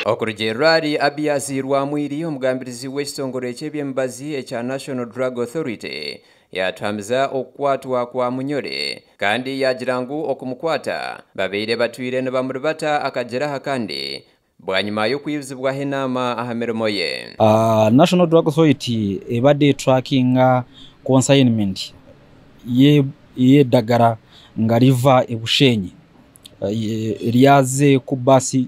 Okurugiirira ahari Abiaz Rwamwiri, omugambirizi w'ekitongore ky'eby'emibazi ekya National Drug Authority, yaatuhamiza okukwatwa kwa Munyore kandi yaagira ngu okumukwata babaire batwire nibamuribata akagira aha kandi bwanyima y'okwibuzibwaho enaama aha mirimo ye. National Drug Authority ebadde etrackinga consignment y'eddagala nga riva e Bushenyi ryaze ku baasi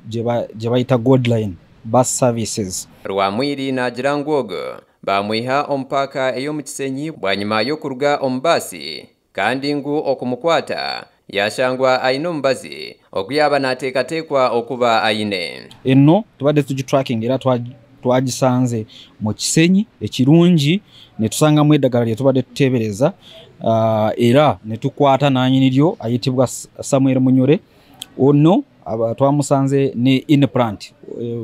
gye bayita Goldline Bus Services. Rwamwiri naagira ngu ogu baamwiha omu paaka ey'omu Kisenyi bwanyima y'okuruga omu baasi kandi ngu okumukwata yashangwa aine omubazi ogu yaaba naateekateekwa okuba aine. Eno tubadde tugitrackinga era twagisanze mu Kisenyi. Ekirungi nitusangamu eddagala lye tubadde tuteebereza era nitukwata nanyini ryo ayitibwa Samuel Munyore. Ono twamusanze ne implant,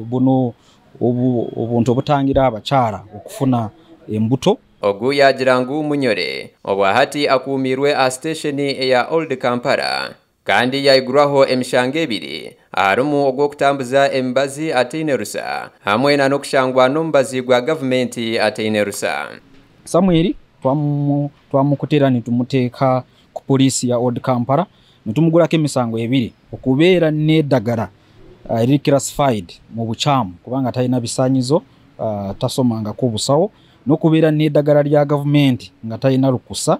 buno obuntu obutangira abakyara okufuna embuto. Ogu yaagira ngu Munyore obwahati akuumirwe aha sitesheni eya Old Kampala kandi yaigurwaho emishango ebiri aharimu ogw'okutambuza emibazi ataine rusa hamwe n'okushangwa n'omubazi gwa gavumenti ataine rusa. Samuel twamukutera nitumuteeka ku poliisi ya Old Kampala nitumugurako emisango ebiri, okubeera n'eddagala eriri classified mu bukyamu kubanga talina bisaanyizo, tasomangako obusawo, n'okubeera n'eddagala lya gavumenti nga talina rukusa,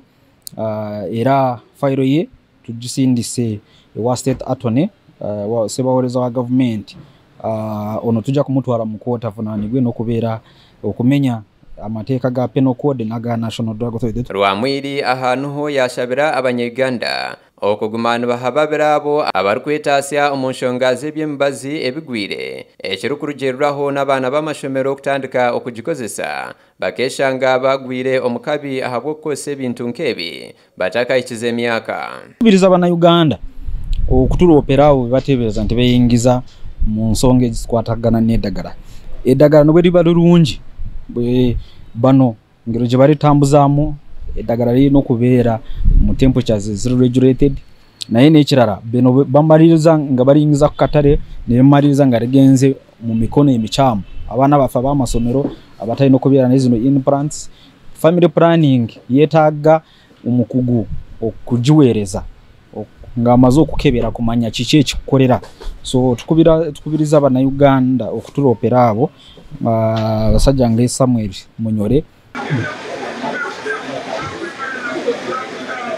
era fayiro ye tugisindise ewa State Attorney, ssebawolereza wa gavumenti. Ono tujja kumutwara mu kooti avunaanibwe n'okubeera okumenya amateeka ga Penal Code n'aga National Drug Authority. Rwamwiri aha niho yashabira abanyayuganda okuguma nibahababira abo abarikwetaasya omu nshonga z'eby'emibazi ebigwire ekirikurugiiriraho n'abaana b'amashomero okutandika okugikozesa bakeshanga bagwire omu kabi ahabw'okukozesa ebintu nk'ebi batakahikize emyaka. Tukubiriza abannayuganda okuturoopera abo bebateebereza nti beeyingiza mu nsonga ezikwatagana n'eddagala. Eddagala nibwe riba rirungi, bano engeri gye baritambuzaamu eddagala ririna okubeera mu temperatures eziri regulated, naye n'ekirala bino bamaliriza nga baringiza ku katare nibamaliriza nga rigenze mu mikono emikyamu. Abaana baffe ab'amasomero abatalina okubeera n'ezino implants, family planning yeetaaga omukugu okugiweereza ng'amaze okukebera kumanya kiki ekikukorera. So tukubiriza abannayuganda okuturoopera abo abasajja nga Samuel Munyore.